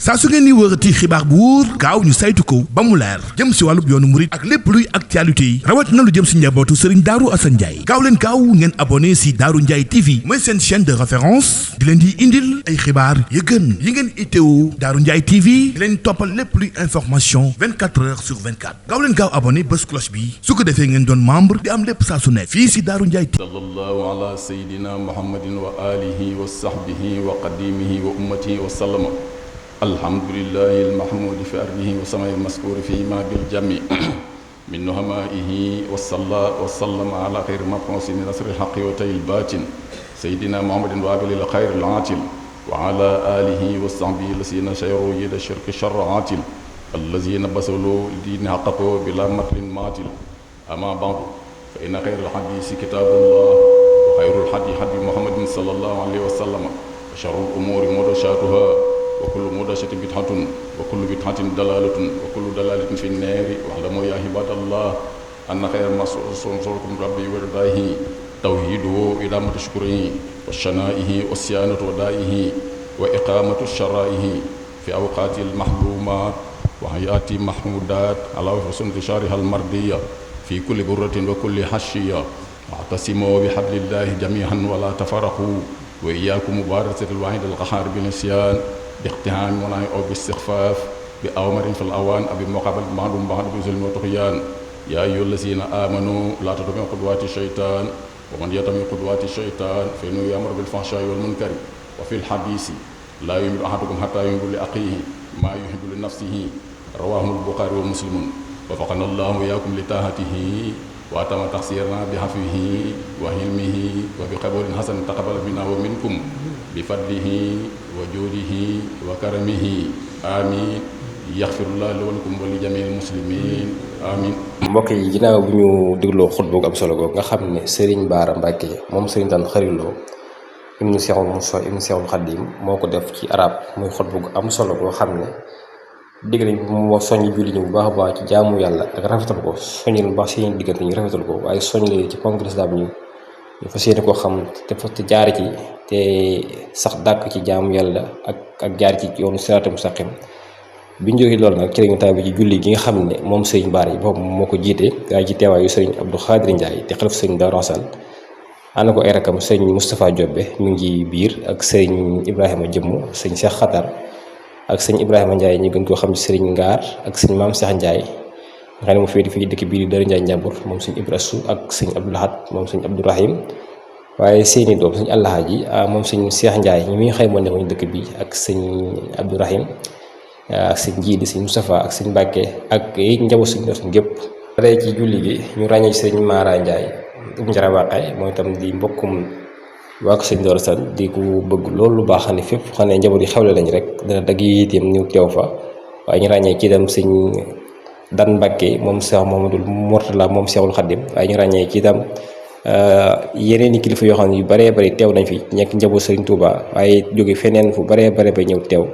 saa su ngeen ni wërati xibaar bu wóor gaaw ñu saytu ko ba mu leer jëm si wàllub yoonu murit ak lépp luy actualité yi rawat na lu jëm si njabootu Serigne Darou Assane Ndiaye gaaw leen gaaw ngeen abonné si Darou Ndiaye TV mooy seen chaîne de référence di leen di indil ay xibaar yu gën yi ngeen itteewu Darou Ndiaye TV di leen toppal lépp luy information 24 heures sur 24 gaaw leen gaaw abonné bés cloche bi su ko defee ngeen doon membre di am lépp saa su nekk fii si Darou Ndiaye TV. sallallahu ala sayyidina muhammadin wa alihi wa sahbihi wa qadimihi wa ummatihi wa sallama alhamdulillahi almahmudi fi ardihi wa samai almaskuri fi ma bil jami min nuhamaihi wa salla wa sallama ala khayri mab'usin min nasri alhaqi wa tayil batin sayyidina muhammadin wa abilil khayri al-atil wa ala alihi wa sahbihi alladhina shayaru yida shirki sharra atil alladhina basalu dini haqqatu bila matlin matil amma ba'du fa inna khayral hadisi kitabullah wa khayrul hadi hadi muhammadin sallallahu alayhi wa sallam wa sharrul umuri muhdathatuha wa kullu muhdathatin bid'atun wa kullu bid'atin dalalatun wa kullu dalalatin fi an-nari wa'lamu ya ibadallah anna khayra ma sulukum rabbi wa ridahi tawhiduhu idamatu shukrihi wa shana'ihi wa siyanatu wadaihi wa iqamatu shara'ihi fi awqatil mahlumat wa hayati mahmudat ala sunnati shariha al-mardiyya fi kulli burratin wa kulli hashiyya wa'tasimu bihablillahi jami'an wa la tafarraqu wa iyyakum mubarakatil wahid al-qahhar bil isyan باقتهام ونهي أو باستخفاف بأوامر في الأوان أو بمقابلة معلوم بعض بظلم وطغيان يا أيها الذين آمنوا لا تتبعوا خطوات الشيطان ومن يتبع خطوات الشيطان فإنه يأمر بالفحشاء والمنكر وفي الحديث لا يؤمن أحدكم حتى يحب لأخيه ما يحب لنفسه رواه البخاري ومسلم وفقنا الله وإياكم لطاعته وأتم تقصيرنا بعفوه وحلمه وبقبول حسن تقبل منا ومنكم بفضله وجوده وكرمه آمين yaxfirullah li walakum wa li jamiil muslimiin amiin. mbokk yi ginnaaw bi ñu dégloo xutba gu am solo googu nga xam ne Serigne Bara Mbacke moom Serigne Tane Xariloo ibnu Seexul Musaa ibnu Seexul Xadiim moo ko def ci arab muy xutba gu am solo goo xam ne digg nañ moo soññ julli ñu bu baax a baax ci jaamu yàlla ak rafetal ko soññ leen baax seen diggante ñu rafetal ko waaye soññ leen ci ponk lislaam ñu fas yéene koo xam te jaar ci te sax dàkk ci jaamu yàlla ak jaar ci yoonu siraatal mustaqim bi ñu jógee loolu nag ci lañu tàbbi ci julli gi nga xam ne moom Serigne Bara yi boobu moo ko jiite waaye ci teewaayu Serigne Abdou Khadir Ndiaye te xalif Serigne Darou Assane ànd ko ay rakam Serigne Moustapha Diobé mi ngi biir ak Serigne Ibrahima Jëmm Serigne Cheikh Khatar ak Serigne Ibrahima Ndiaye ñu gën koo xam ci Serigne Ngaar ak Serigne Mame Cheikh Ndiaye nga xam ne mu féete fii dëkk bii di Darou Ndiaye Njàmbur moom Serigne Ibrahima ak Serigne Abdou Lahad moom Serigne Abdou Rahim waaye seeni doom Serigne Alhaji moom Serigne Cheikh Ndiaye ñi nga xam moo nekkoon dëkk bi ak Serigne Abdou Rahim ak sëñ Jiidi sëñ Moustapha ak sëñ Mbàkke ak njaboot sëñ Darou gépp pare ci julli gi ñu ràññee ci sëñ Mara Ndiaye njara waaqe mooy itam di mbokkum waa ko sëñ Darou Assane di ku bëgg loolu lu baax xam ne fépp xam ne njaboot yi xewle lañ rek dana dagg yi itam ñu teew fa waaye ñu ràññee ci itam sëñ Dan Mbàkke moom Cheikh Mamadou Mourtala moom Cheikhul Khadim waaye ñu ràññee ci itam yeneen i kilifa yoo xam ne yu baree bari teew nañ fi nekk njaboot sëriñ Touba waaye jóge feneen fu baree bare ba ñëw teew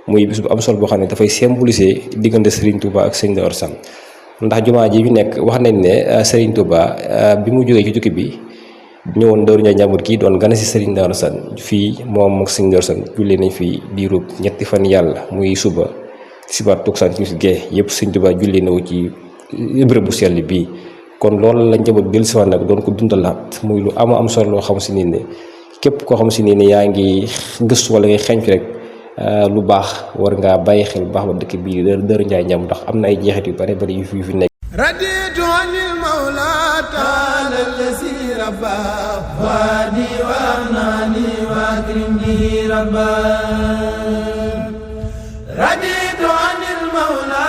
muy bis bu am solo boo xam ne dafay symboliser diggante Serigne Touba ak Serigne Darou Assane ndax jumaa ji fi nekk wax nañ ne Serigne Touba bi mu jógee ci tukki bi ñëwoon Darou Ndiaye Njàmbur kii doon gane si Serigne Darou Assane fii moom ak Serigne Darou Assane jullee nañ fi diirub ñetti fan yàlla muy suba sibaar tuksaan ci gee yëpp Serigne Touba jullee na wu ci bërëb bu sell bii kon loolu la njaboot dellu si waat nag doon ko dundalaat muy lu am solo loo xam si nii ne képp koo xam si nii ne yaa ngi gëstu wala ngay xeeñ fi rek lu baax war ngaa bàyyi xel bu baax ba dëkk bii Darou Ndiaye Njàmbur ndax am na ay jeexit yu bare bari yu fi nekk raditu anil mawla ta'ala allazi rabba wadi wa anani wa akrimni rabba raditu anil mawla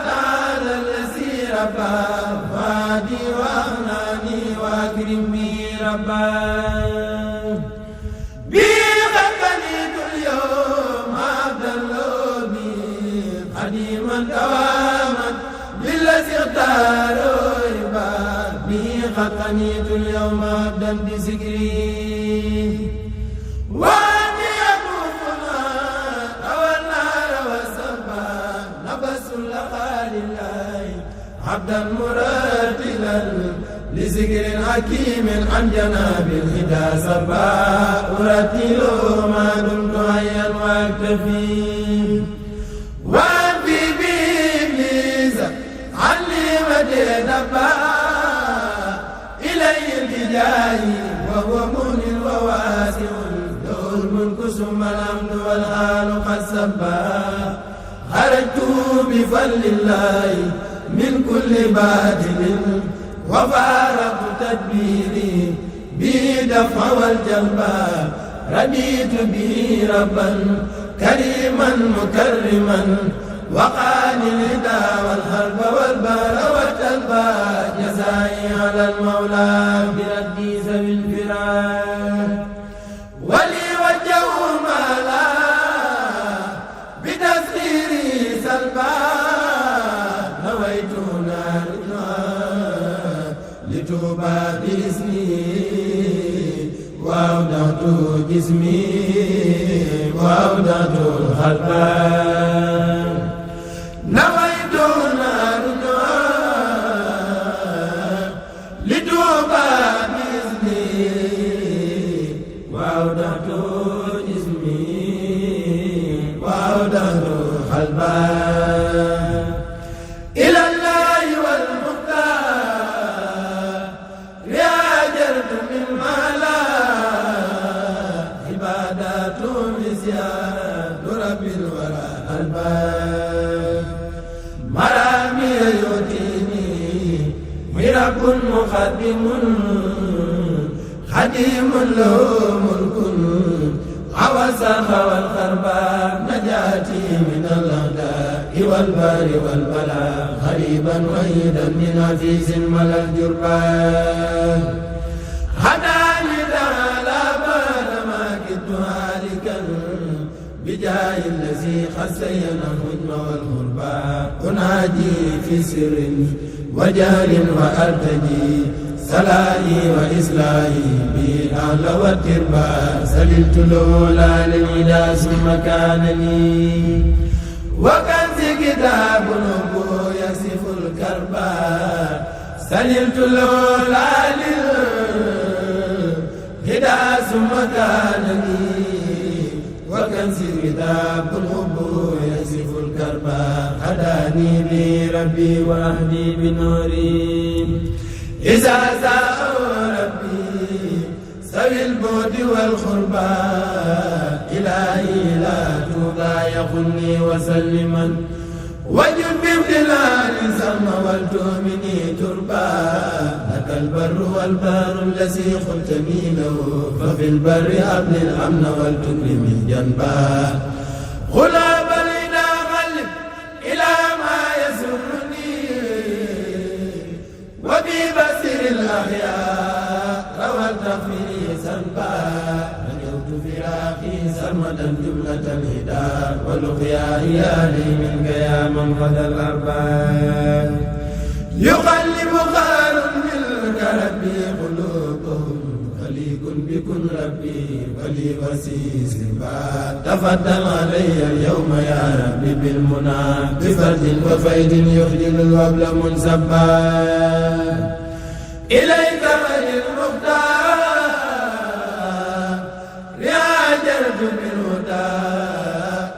ta'ala allazi rabba wadi wa anani wa akrimni rabba قنيت اليوم عبدا بذكري واني يطوفنا او النار والسما نبس لقال الله عبدا مرتلا لذكر حكيم عن جناب الهدى سبا ارتل ما دمت حيا واكتفي صبا خرجت بفضل الله من كل باطل وفارق تدبيري بدفع والجلبا رديت به ربا كريما مكرما وقاني الهدى والحرب والبار والتلبى جزائي على المولى بردي ذوي الفراق ولي وجه مالا بتسخيري سلبا نويت نارنا لتوبى باسمي وأودعت جسمي وأودعت القلب نويت نارنا لتوبى باسمي وأودعت جسمي وأودعت القلب إلى الله والمختار رياجرت من مالا عبادات بزياد رب الورى الباب مرامي يؤتيني مرب مخدم خديم له ملك عوسخ والخرباء نجاتي من الأعداء والبار والبلاء غريبا وحيدا من عزيز ملا الجربان هداني تعالى بعد ما كدت هالكا بجاه الذي خسين الهجم والغرباء أنادي في سر وجهل وأرتجي صلاحي وإصلاحي بالأهل والتربى سللت الأولى للعدا ثم كان لي وكنز كتاب النبو يصف الكربى سللت الأولى للعدا ثم كان لي وكنز كتاب النبو يصف الكربى هداني بي ربي وأهدي بنوري إذا ساءوا ربي سوي البعد والخربى إلهي لا توضى يخني وسلما وجد بامتلال سم والتؤمني تربى لك البر والبار الذي خلتني له ففي البر أبل الأمن والتكرم جنبا غلاب لنا غلب إلى ما يسرني وببصر الأخيار روى التغفير سنبا نجوت فراقي سرمدا جملة الهدى واللقيا إيالي منك يا منفذ الأرباب يقلب خير منك ربي قلوبهم خليق بكن ربي ولي وسيس بعد تفضل علي اليوم يا ربي بالمنى بفرد وفيد يخجل الوبل منسبا إليك من المختار رياجرت بالهدى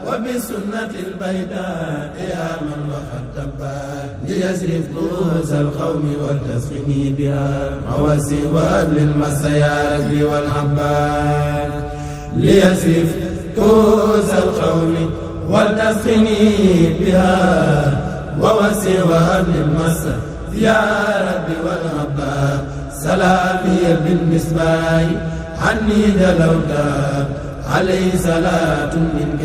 وبالسنة البيداء يا من وخطبا ليسرف نوس القوم والتسخني بها مواسي وأبل المسيارك والحبات ليسرف كوس القوم والتسخني بها ووسي وأبل المسيارك يا ربي والغبار سلامي بالمسباح عني دلوتا عليه صلاة منك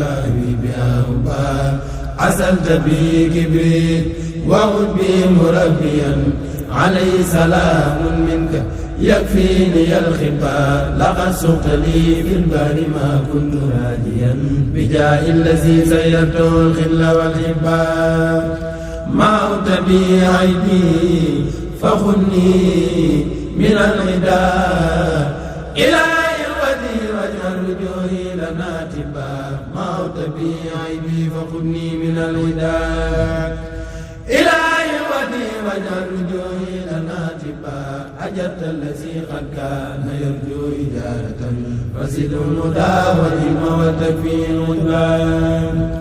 بها هبار عسلت بي كبريت وعد بي مربيا عليه سلام منك يكفيني الخبار لقد سقت لي في البار ما كنت راجيا بجاه الذي سيرته الخل والحبار موت بي عيبي فخني من الغداء إلهي ودي وجه رجوعي لنا تبا موت بي عيبي فخني من الغداء إلهي ودي وجه رجوعي لنا تبا أجرت الذي قد كان يرجو إجارة فزد الهدى والعلم والتكفين والبان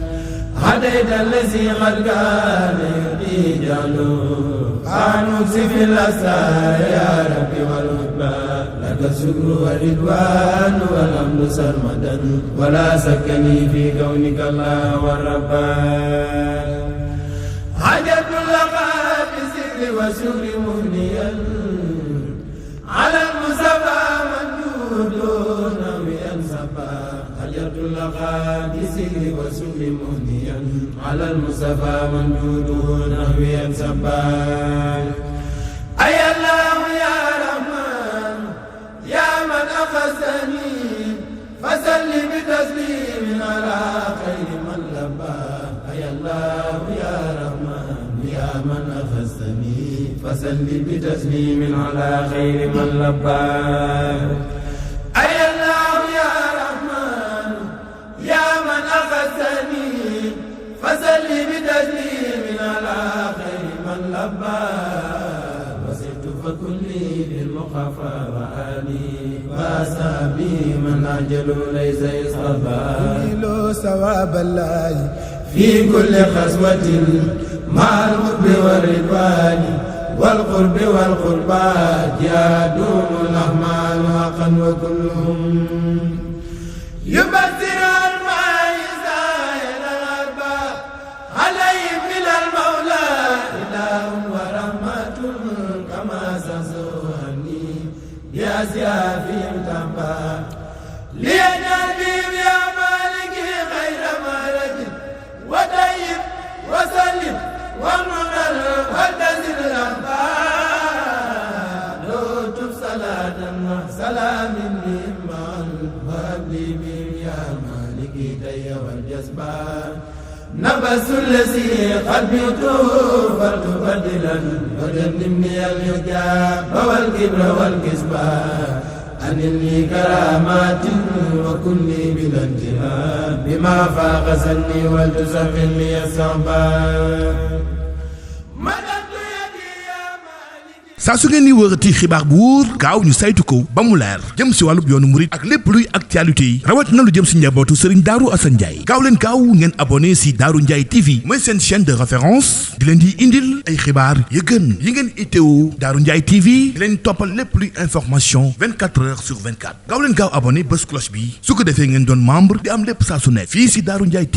هديت الذي قد كان يهدي جهله فانوس في الأسرار يا ربي والهدى لك الشكر والرضوان والحمد سرمدا ولا سكني في كونك الله والربان حاجة لك بذكر وشكر مهنيا على المصطفى منجود نويا صبا حاجة لك بذكر وشكر مهنيا على المصطفى منجود نويا صبا أي الله يا رحمن يا من أخذني فسل بتسليم على خير من لبى أي الله يا رحمن يا من أخذني فسل بتسليم على خير من لبى أي الله يا رحمن يا من أخذني فسل بتسليم على خير من لبى وسرت فكلي بالمخافى وآلي وأصحابي من أجل ليس يصطفى له ثواب الله في كل خصوة مع الحب والرضوان والقرب والقربات يدوم الأعمال حقا وكلهم يبذر الماء زائر الأرباب عليهم من المولى إله ورحمة كما سسوهني بأسيافهم تنبا ليجعل بهم يا مالك خير مالك وطيب وسلم ومنر وتزل الأخبار لوتب صلاة سلام لمن وابلي بهم يا مالك دي والجزبان نفس الذي قد بيته فتبدلا وجنبني الحجاب والكبر والكسبان أنني كرامات وكلي بلا انتهاء بما فاق سني ولتسفني الصعبان saa su ngeen ni wërati xibaar bu wóor gaaw ñu saytu ko ba mu leer jëm si wàllub yoonu murit ak lépp luy actualité yi rawat na lu jëm si njabootu Serigne Darou Assane Ndiaye gaaw leen gaaw ngeen abonné si Darou Ndiaye TV mooy seen chaîne de référence di leen di indil ay xibaar yu gën yi ngeen itteewu Darou Ndiaye TV di leen toppal lépp luy information 24 heures sur 24 gaaw leen gaaw abonné bés cloche bi su ko defee ngeen doon membre di am lépp saa su nekk fii si Darou Ndiaye